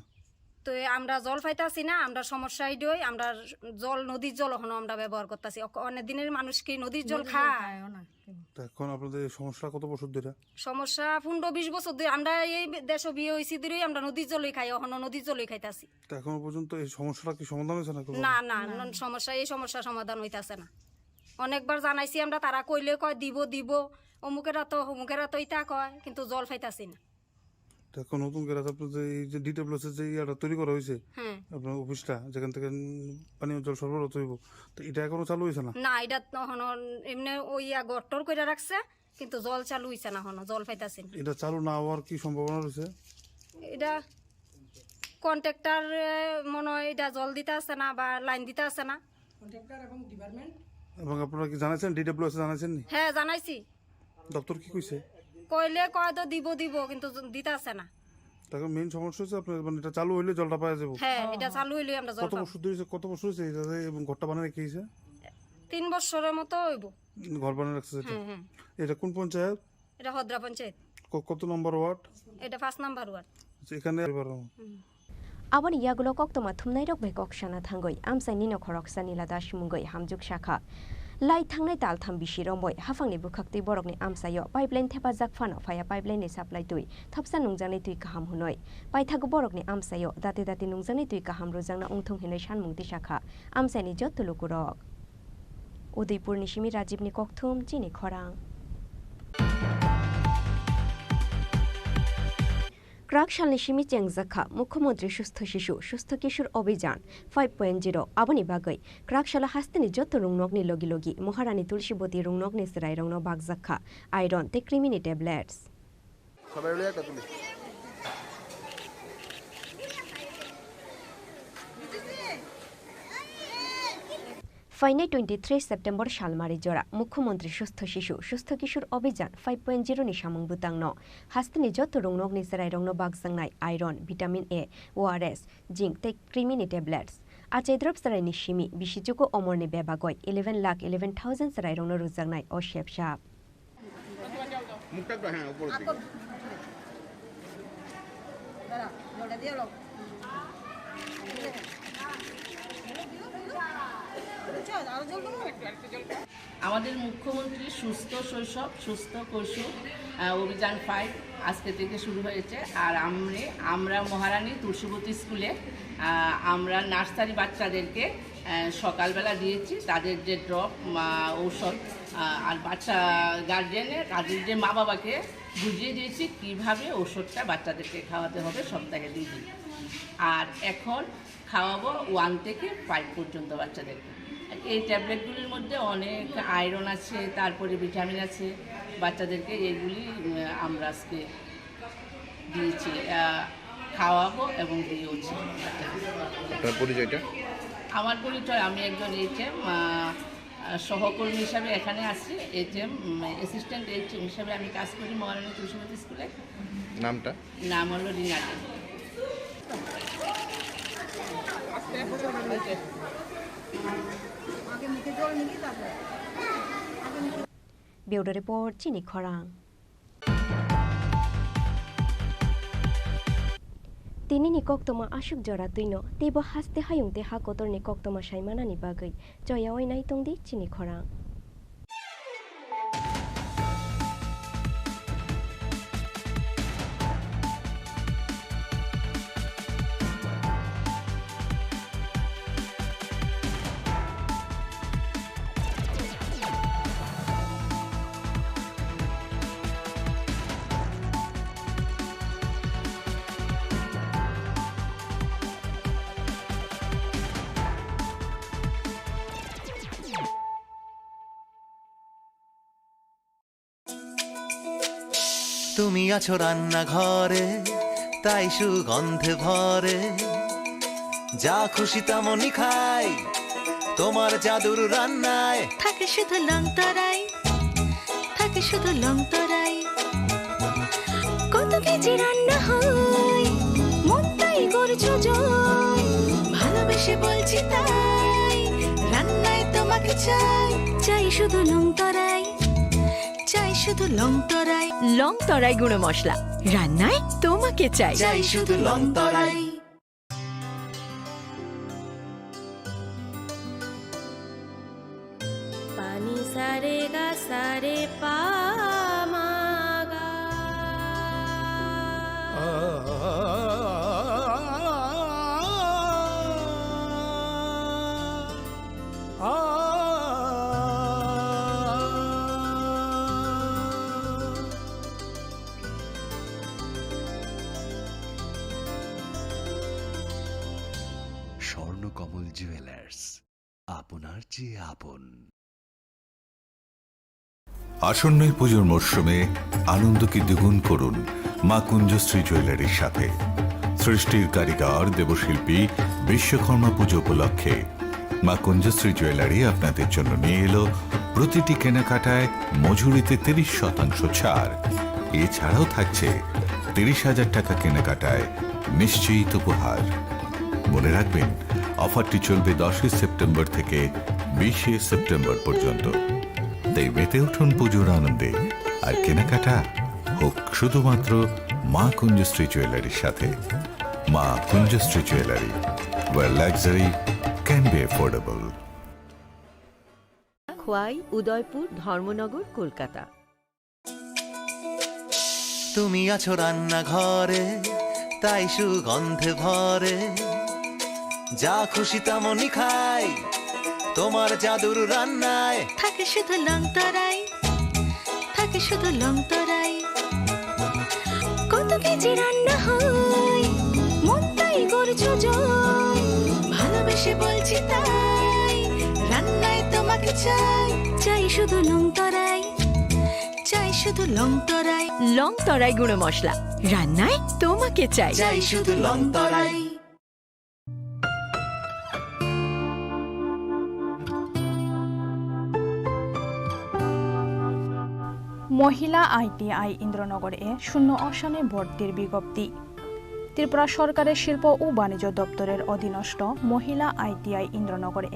তো এই আমরা জল পাইতাছি না, আমরা সমস্যা এটাই, আমরা জল, নদীর জল এখনো আমরা ব্যবহার করতেছি। অনেক দিনের মানুষ কি নদীর জল নদীর জল খায়? খায়ও না কেউ। তো এখন আপনাদের এই সমস্যা কত বছর ধরে? সমস্যা পনেরো বিশ বছর ধরে। আমরা এই দেশে বিয়ে হয়েছি ধরেই আমরা নদীর জলই খাই, এখনো নদীর জলই খাইতাছি। তো এখনো পর্যন্ত এই সমস্যাটা কি সমাধান হয়েছে না কোনো? না, না, না। নন-, সমস্যা, এই সমস্যা সমাধান হইতাছে না। অনেকবার জানাইছি আমরা, তারা কইলে কয় দিব, দিব, অমুকেরা তো, অমুকেরা তো ইতা কয়, কিন্তু জল পাইতাছি না। তো এখন নতুন করে আছে আপনার যে এই যে ডি ডাব্লিউ এস এর যে ইয়াটা তৈরি করা হয়েছে, হ্যাঁ। আপনার অফিসটা, যেখান থেকে, উম, পানীয় জল সরবরাহ তৈরি হইব, তো এটা এখনো চালু হয়েছে না? না, এটা তো এখনো এমনি ওই ইয়া গট্টর করে রাখছে, কিন্তু জল চালু হইছে না এখনো, জল পাইতাছি না। এটা চালু না হওয়ার কি সম্ভাবনা রয়েছে? এটা কন্ট্রাক্টর, এ, মনে হয় এটা জল দিতে আসে না বা লাইন দিতে আসে না। কন্ট্রাক্টর এবং ডিপার্টমেন্ট। এবং আপনারা কি জানাইছেন, ডি ডাব্লিউ এস এ জানাইছেন নি? হ্যাঁ, জানাইছি। দপ্তর কি কইছে? কইলে কয় তো দিব, দিব, কিন্তু জ-, দিতে আসে না। তাকে মেইন সমস্যা হচ্ছে আপনার, মানে, এটা চালু হইলে জলটা পাওয়া যাবে। হ্যাঁ, এটা চালু হইলে আমরা জল কত পাবো। বছর ধরে হইছে, কত বছর হইছে এটা যে এবং ঘরটা বানায় রেখে হইছে? তিন বছরের মতো হইব। ঘর বানায় রাখছে সেটা। হ্যাঁ, হ্যাঁ। এটা কোন পঞ্চায়েত? এটা হদ্রা পঞ্চায়েত। ক-, কত নম্বর ওয়ার্ড? এটা পাঁচ নাম্বার ওয়ার্ড। আচ্ছা, এখানে এবার হুম। Aboni yagulo koktwma thumnairok bai kok sana thangwi amchaini nokhoroksa Nila Das mungwi hamjwk sakha. Lai thangnai tal tham bisi romwi haphangni bwkhaktwi borokni amchaio pipeline thepajak phano phaiya pipeline ni supply twi thopsa nungjaknai twi kaham hwnwi. Paithago borokni amchaio dati dati nungjaknai twi kaham rwjakna wngthung hwnwi sanmung tisakha amchaini jotto lukurok. Udaipurni simi Rajibni kokthum chini khorang. Kwrak salni simi chengjak kha Mukhyamantri Sustho Shishu, Sustho Kishor Abhijan five point zero. Aboni bagwi kwrak salo hasteni joto rungnokni logi logi Maharani Tulsibati rungnokni chwrairokno bakjak kha iron tei krimini tablets. সবাই হলো একটা তুলি। Phainai twenty three September salmari jora Mukhyamantri Sustho Shishu, Sustho Kishor Abhijan five point zero ni samung bwtangno hasteni joto rungnokni chwrairokno bakjaknai iron, vitamin A, O R S, zinc tei krimini tablets. Achai drop chwraini simi bisi chuku omorni bebagoi eleven lakh eleven thousand chwrairokno rwjaknai o sepsap. মুখটা তো, হ্যাঁ, উপরের দিকে। আমাদের মুখ্যমন্ত্রী সুস্থ শৈশব, সুস্থ কৈশোর, আহ, অভিযান ফাইভ আজকে থেকে শুরু হয়েছে। আর আমরে-, আমরা মহারানী তুলসীবতী স্কুলে, আহ, আমরা নার্সারি বাচ্চাদেরকে আহ, সকালবেলা দিয়েছি তাদের যে ড্রপ, আহ, ঔষধ, আহ, আর বাচ্চা গার্জিয়ানে তাদের যে মা বাবাকে বুঝিয়ে দিয়েছি কিভাবে ঔষধটা বাচ্চাদেরকে খাওয়াতে হবে সপ্তাহে দুই দিন। আর এখন খাওয়াবো ওয়ান থেকে ফাইভ পর্যন্ত বাচ্চাদেরকে। এই ট্যাবলেটগুলির মধ্যে অনেক আয়রন আছে, তারপরে ভিটামিন আছে। বাচ্চাদেরকে এইগুলি, উম, আমরা আজকে দিয়েছি, আহ, খাওয়াবো এবং দিয়েওছি। আপনার পরিচয়টা? আমার পরিচয়, আমি একজন এইচএম, আহ, সহকর্মী হিসাবে এখানে আছি। এইচএম, উম, অ্যাসিস্ট্যান্ট এইচএম হিসাবে আমি কাজ করি মহারানী তুলসীবতী স্কুলে। নামটা? নাম হলো রিনা দে। Bureau Report, Chini Khorang. Tinini koktoma aswk jora twino, teibo haste hayung tei ha kotorni koktoma saimanani bagwi choyaui nai tongdi chini khorang. তুমি আছো রান্নাঘরে, তাই সুগন্ধে ভরে। যা খুশি তেমনই খাই, তোমার জাদুর রান্নায়। থাকে শুধু লং তরাই, থাকে শুধু লং তরাই। কত কেজি রান্না হয়, মনটাই করছো জয়। ভালোবেসে বলছি তাই, রান্নায় তোমাকে চাই। চাই শুধু লং তরাই, চাই শুধু লং তরাই। লং তরাই গুঁড়ো মশলা, রান্নায় তোমাকে চাই। চাই শুধু Long Tarai. Pani sa re ga sa re pa ma ga. Swarnakamal jewellers, আপনার চেয়ে আপন। আসন্ন এই পুজোর মরশুমে আনন্দকে দ্বিগুণ করুন মা কুঞ্জশ্রী জুয়েলারির সাথে। সৃষ্টির কারিগর দেবশিল্পী বিশ্বকর্মা পুজো উপলক্ষে মা কুঞ্জশ্রী জুয়েলারি আপনাদের জন্য নিয়ে এলো প্রতিটি কেনাকাটায় মজুরিতে তিরিশ শতাংশ ছাড়। এছাড়াও থাকছে তিরিশ হাজার টাকা কেনাকাটায় নিশ্চিত উপহার। মনে রাখবেন, অফারটি চলবে দশই সেপ্টেম্বর থেকে বিশে সেপ্টেম্বর পর্যন্ত। তাই মেতে উঠুন পুজোর আনন্দে, আর কেনাকাটা হোক শুধুমাত্র মা কুঞ্জশ্রী জুয়েলারির সাথে। মা Kunjashree jewellery, where luxury can be affordable. Khowai, Udaipur, Dharmanagar, Kolkata. তুমি আছো রান্নাঘরে, তাই সুগন্ধে ভরে। যা খুশি তেমনই খাই, তোমার জাদুর রান্নায়। থাকে শুধু লং তরাই, থাকে শুধু লং তরাই। কত কেজি রান্না হয়, মনটাই করছো জয়। ভালোবেসে বলছি তাই, রান্নায় তোমাকে চাই। চাই শুধু লং তরাই, চাই শুধু লং তরাই। লং তরাই গুঁড়ো মশলা, রান্নায় তোমাকে চাই। চাই শুধু লং তরাই। মহিলা আইটিআই ইন্দ্রনগরে শূন্য আসনে ভর্তির বিজ্ঞপ্তি। ত্রিপুরা সরকারের শিল্প ও বাণিজ্য দপ্তরের অধীনস্থ মহিলা আইটিআই ইন্দ্রনগরে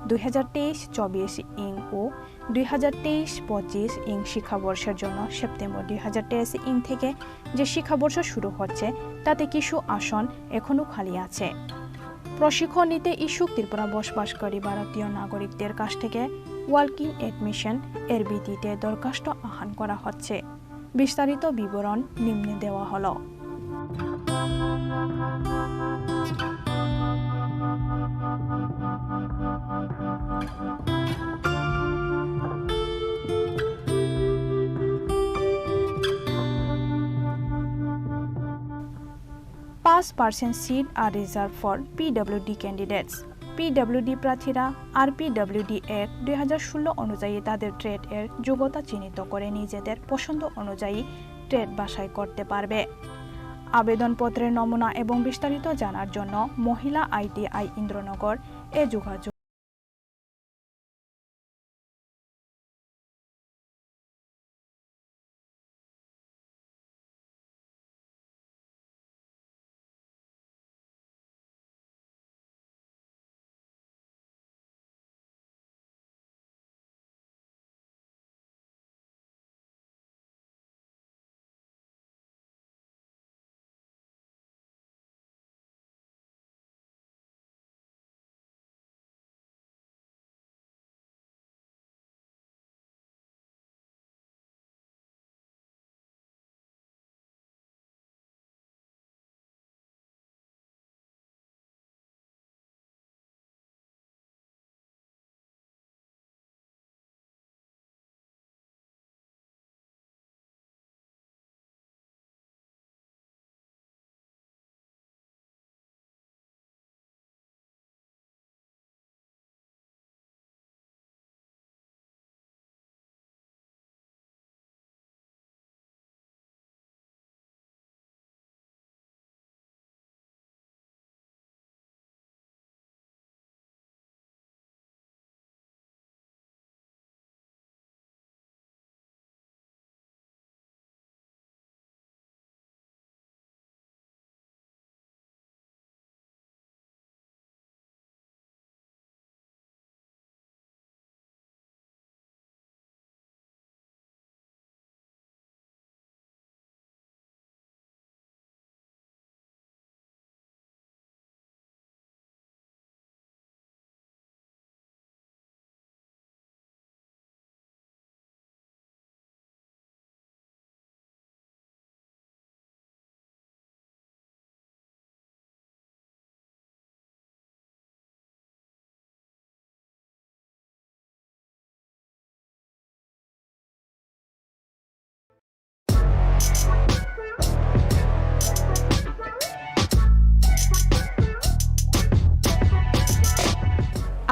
দুই হাজার তেইশ চব্বিশ ইং ও দুই হাজার তেইশ পঁচিশ ইং শিক্ষাবর্ষের জন্য সেপ্টেম্বর দুই হাজার তেইশ ইং থেকে যে শিক্ষাবর্ষ শুরু হচ্ছে, তাতে কিছু আসন এখনও খালি আছে। প্রশিক্ষণ নিতে ইচ্ছুক ত্রিপুরা বসবাসকারী ভারতীয় নাগরিকদের কাছ থেকে ওয়ার্কিং অ্যাডমিশন এর ভিত্তিতে দরখাস্ত আহ্বান করা হচ্ছে। বিস্তারিত বিবরণ নিম্নে দেওয়া হলো। পার্সেন্ট সিট আর reserve for PWD candidates. PWD প্রার্থীরা আরপিডব্লিউডি অ্যাক্ট দুই হাজার ষোলো অনুযায়ী তাদের ট্রেড এর যোগ্যতা চিহ্নিত করে নিজেদের পছন্দ অনুযায়ী ট্রেড বাছাই করতে পারবে। আবেদনপত্রের নমুনা এবং বিস্তারিত জানার জন্য মহিলা আইটিআই ইন্দ্রনগর এ যোগাযোগ।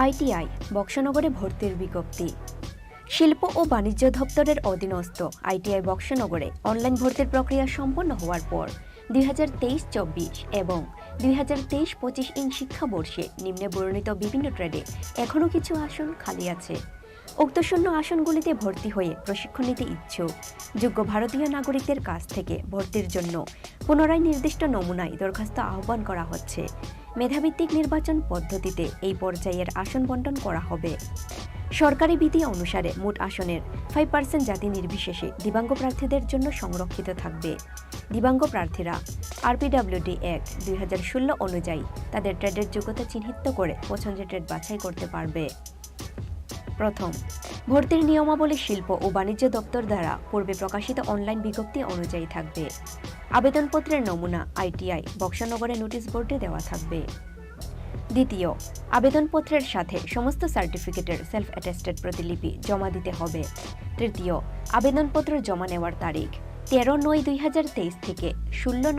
আইটিআই বক্সনগরে ভর্তির বিজ্ঞপ্তি। শিল্প ও বাণিজ্য দপ্তরের অধীনস্থ আইটিআই বক্সনগরে অনলাইন ভর্তির প্রক্রিয়া সম্পন্ন হওয়ার পর দুই হাজার তেইশ চব্বিশ এবং দুই হাজার তেইশ পঁচিশ ইং শিক্ষাবর্ষে নিম্নে বর্ণিত বিভিন্ন ট্রেডে এখনও কিছু আসন খালি আছে। উক্ত শূন্য আসনগুলিতে ভর্তি হয়ে প্রশিক্ষণ নিতে ইচ্ছুক যোগ্য ভারতীয় নাগরিকদের কাছ থেকে ভর্তির জন্য পুনরায় নির্দিষ্ট নমুনায় দরখাস্ত আহ্বান করা হচ্ছে। মেধাভিত্তিক নির্বাচন পদ্ধতিতে এই পর্যায়ের আসন বন্টন করা হবে। সরকারি বিধি অনুসারে মোট আসনের ফাইভ পার্সেন্ট জাতি নির্বিশেষে দিব্যাঙ্গ প্রার্থীদের জন্য সংরক্ষিত থাকবে। দিব্যাঙ্গ প্রার্থীরা আরপিডব্লিউডি অ্যাক্ট দুই হাজার ষোলো অনুযায়ী তাদের ট্রেডের যোগ্যতা চিহ্নিত করে পছন্দের ট্রেড বাছাই করতে পারবে। প্রথম, ভর্তির নিয়মাবলী শিল্প ও বাণিজ্য দপ্তর দ্বারা পূর্বে প্রকাশিত অনলাইন বিজ্ঞপ্তি অনুযায়ী থাকবে। আবেদনপত্রের নমুনা আইটিআই বক্সনগরে নোটিশ বোর্ডে দেওয়া থাকবে। দ্বিতীয়, আবেদনপত্রের সাথে সমস্ত সার্টিফিকেটের সেলফ অ্যাটেস্টেড প্রতিলিপি জমা দিতে হবে। তৃতীয়, আবেদনপত্র জমা নেওয়ার তারিখ তেরো নয় দুই হাজার তেইশ থেকে ষোলো